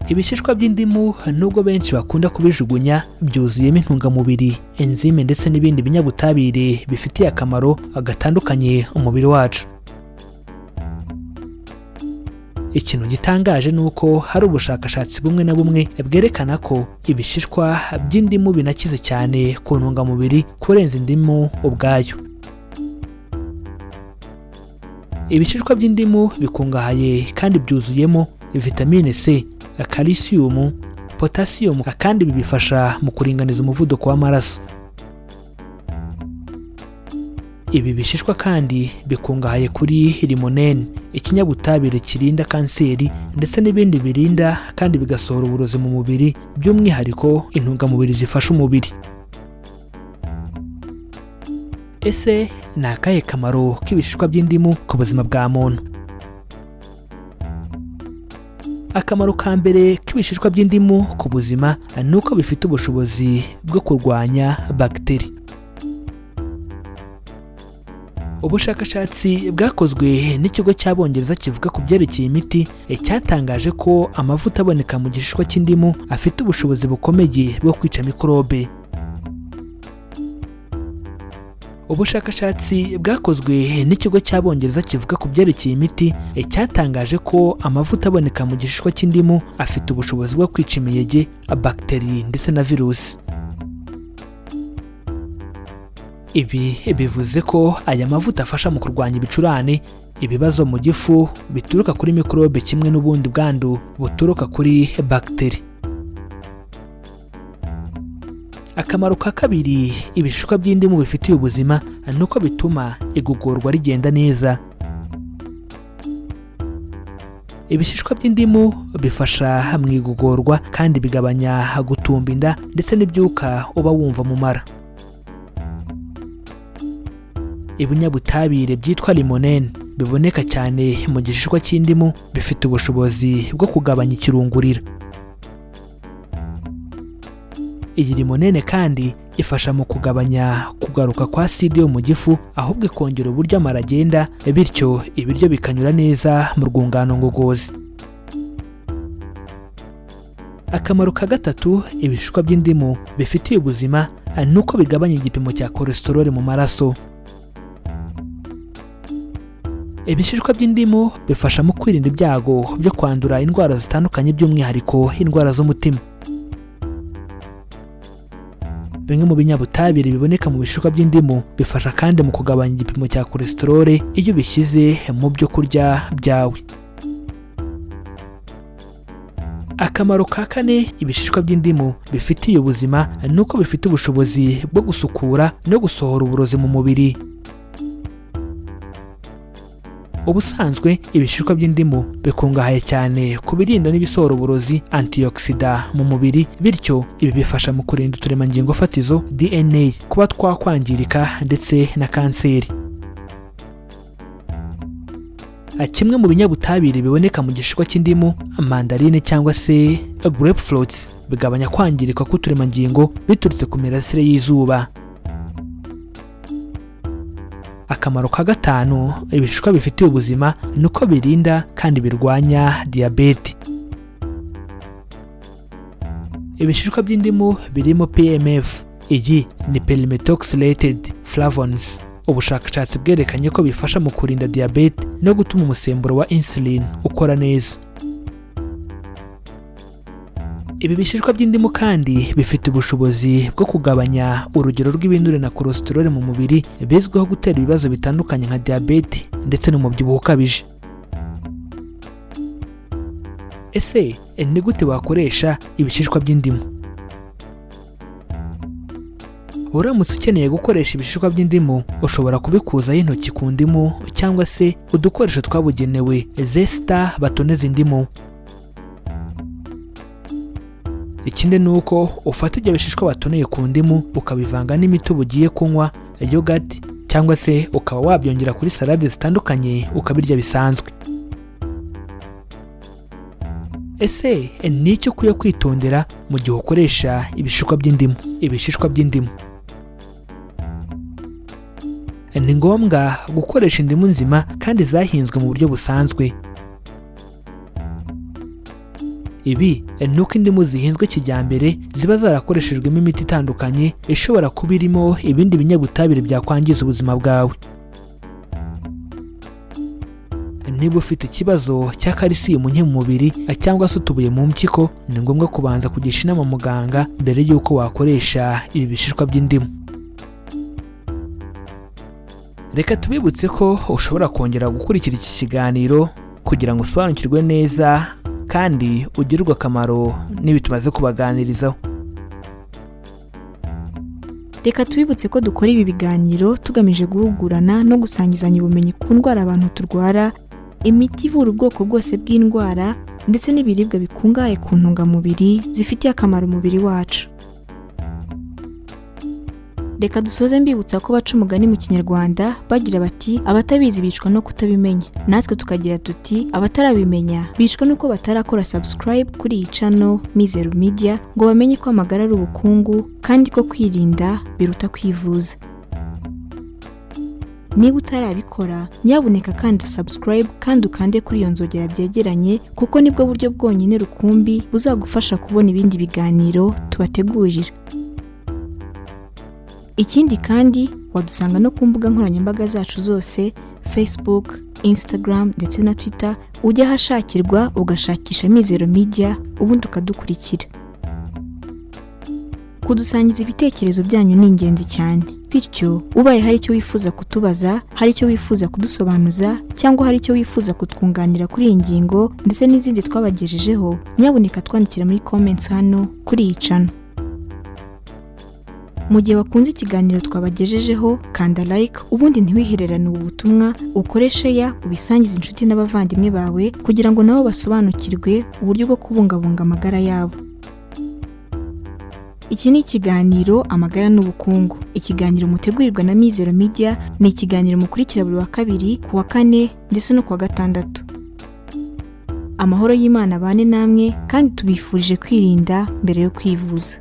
Ibishishwa by'indimu, nubwo benshi bakunda kubijugunya, byuzuyemo intungamubiri, enzyme ndetse n'ibindi binyabutabire bifitiye akamaro gatandukanye umubiri wacu. Ikintu gitangaje ni uko hari ubushakashatsi bumwe na bumwe bwerekana ko ibishishwa by'indimu binakize cyane ku ntungamubiri kurenza indimu ubwayo. Ibishishwa by'indimu bikungahaye kandi byuzuyemo vitamine C, kalisiyumu, potasiyumu, kandi ibi bifasha mu kuringaniza umuvuduko w'amaraso. Ibi bishishwa kandi bikungahaye kuri limonene, ikinyabutabire kirinda kanseri, ndetse n'ibindi birinda kandi bigasohora uburozi mu mubiri, by'umwihariko intungamubiri zifasha umubiri. Ese ni akahe kamaro k'ibishishwa by'indimu ku buzima bwa muntu? Akamaro ka mbere k'ibishishwa by'indimu ku buzima ni uko bifite ubushobozi bwo kurwanya bagiteri. Ubushakashatsi bwakozwe n'ikigo cy'Abongereza kivuga ku byerekeye imiti cyatangaje ko amavuta aboneka mu gishishwa cy'indimu afite ubushobozi bukomeye bwo kwica mikorobe. Ubushakashatsi bwakozwe n'ikigo cy'Abongereza kivuga ku byerekeye imiti cyatangaje ko amavuta aboneka mu gishishwa cy'indimu afite ubushobozi bwo kwica imiyege, bagiteri ndetse na virusi. Ibi bivuze ko aya mavuta afasha mu kurwanya ibicurane, ibibazo mu gifu bituruka kuri mikorobe kimwe n'ubundi bwandu buturuka kuri bagiteri. Akamaro ka kabiri ibishishwa by'indimu bifitiye ubuzima ni uko bituma igogorwa rigenda neza. Ibishishwa by'indimu bifasha mu igogorwa kandi bigabanya gutumba inda ndetse n'ibyuka uba wumva mu mara. Ibinyabutabire byitwa limonene biboneka cyane mu gishishwa cy'indimu bifite ubushobozi bwo kugabanya ikirungurira. Iyi limonene kandi ifasha mu kugabanya kugaruka kwa aside yo mu gifu, ahubwo ikongera uburyo amara agenda, bityo ibiryo bikanyura neza mu rwungano ngogozi. Akamaro ka gatatu ibishishwa by'indimu bifitiye ubuzima ni uko bigabanya igipimo cya cholesterol mu maraso. Ibishishwa by'indimu bifasha mu kwirinda ibyago byo kwandura indwara zitandukanye, by'umwihariko indwara z'umutima. Bimwe mu binyabutabire biboneka mu bishishwa by'indimu bifasha kandi mu kugabanya igipimo cya cholesterol iyo ubishyize mu byo kurya byawe. Akamaro ka kane ibishishwa by'indimu bifitiye ubuzima ni uko bifite ubushobozi bwo gusukura no gusohora uburozi mu mubiri. Ubusanzwe ibishishwa by'indimu bikungahaye cyane ku birinda n'ibisohora uburozi, antioxida, mu mubiri, bityo ibi bifasha mu kurinda uturemangingo fatizo DNA kuba twakwangirika ndetse na kanseri. Kimwe mu binyabutabire biboneka mu gishishwa cy'indimu, mandarine cyangwa se grapefruits, bigabanya kwangirika k'uturemangingo biturutse ku mirasire y'izuba. Akamaro ka gatanu ibishishwa bifitiye ubuzima ni uko birinda kandi birwanya diyabete. Ibishishwa by'indimu birimo PMF, iyi ni polymethoxylated flavones. Ubushakashatsi bwerekanye ko bifasha mu kurinda diyabete no gutuma umusemburo wa insulin ukora neza. Ibi bishishwa by'indimu kandi bifite ubushobozi bwo kugabanya urugero rw'ibinure na cholesterol mu mubiri, bizwiho gutera ibibazo bitandukanye nka diyabete ndetse n'umubyibuho ukabije. Ese ni gute wakoresha ibishishwa by'indimu? Uramutse ukeneye gukoresha ibishishwa by'indimu, ushobora kubikuzaho intoki ku ndimu cyangwa se udukoresho twabugenewe, zesta batoneza indimu. Ikindi ni uko ufata ibyo bishishwa watoneye ku ndimu ukabivanga n'imitobe ugiye kunywa, yogurt, cyangwa se ukaba wabyongera kuri salade zitandukanye ukabirya bisanzwe. Ese ni icyo ukwiye kwitondera mu gihe ukoresha ibishishwa by'indimu? Ibishishwa by'indimu ni ngombwa gukoresha indimu nzima kandi zahinzwe mu buryo busanzwe. Ibi ni uko indimu zihinzwe kijyambere ziba zarakoreshejwemo imiti itandukanye ishobora kuba irimo ibindi binyabutabire byakwangiza ubuzima bwawe. Niba ufite ikibazo cya kalisiyumu nke mu mubiri cyangwa se utubuye mu mpyiko, ni ngombwa kubanza kugisha inama muganga mbere y'uko wakoresha ibi bishishwa by'indimu. Reka tubibutse ko ushobora kongera gukurikira iki kiganiro kugira ngo usobanukirwe neza kandi ugirirwe akamaro n'ibi tumaze kubaganirizaho. Reka tubibutse ko dukora ibi biganiro tugamije guhugurana no gusangizanya ubumenyi ku ndwara abantu turwara, imiti ivura ubwoko bwose bw'indwara ndetse n'ibiribwa bikungahaye ku ntungamubiri zifitiye akamaro umubiri wacu. Reka dusoze mbibutsa ko baca umugani mu Kinyarwanda bagira bati abatabizi bicwa no kutabimenya. Natwe tukagira tuti abatarabimenya bicwa nuko batarakora subscribe kuri iyi channel Mizero Media ngo bamenye ko amagara ari ubukungu kandi ko kwirinda biruta kwivuza. Niba utarabikora, nyabuneka kanda subscribe kandi ukande kuri iyo nzogera byegeranye, kuko nibwo buryo bwonyine rukumbi buzagufasha kubona ibindi biganiro tubategurira. Ikindi kandi wadusanga no ku mbuga nkoranyambaga zacu zose, Facebook, Instagram ndetse na Twitter, ujya ahashakirwa ugashakisha Mizero Media ubundi ukadukurikira. Kudusangiza ibitekerezo byanyu ni ingenzi cyane. Bityo ubaye hari icyo wifuza kutubaza, hari icyo wifuza kudusobanuza cyangwa hari icyo wifuza kutwunganira kuri iyi ngingo ndetse n'izindi twabagejejeho, nyabuneka twandikira muri comments hano kuri iyi channel. Mu gihe wakunze ikiganiro twabagejejeho, kanda like ubundi ntiwihererane ubu butumwa, ukore share, ubisangize inshuti n'abavandimwe bawe kugira ngo nabo basobanukirwe uburyo bwo kubungabunga amagara yabo. Iki ni ikiganiro Amagara n'Ubukungu, ikiganiro mutegurirwa na Mizero Media. Ni ikiganiro mukurikira buri wa kabiri, ku wa kane ndetse no ku wa gatandatu. Amahoro y'Imana abane namwe kandi tubifurije kwirinda mbere yo kwivuza.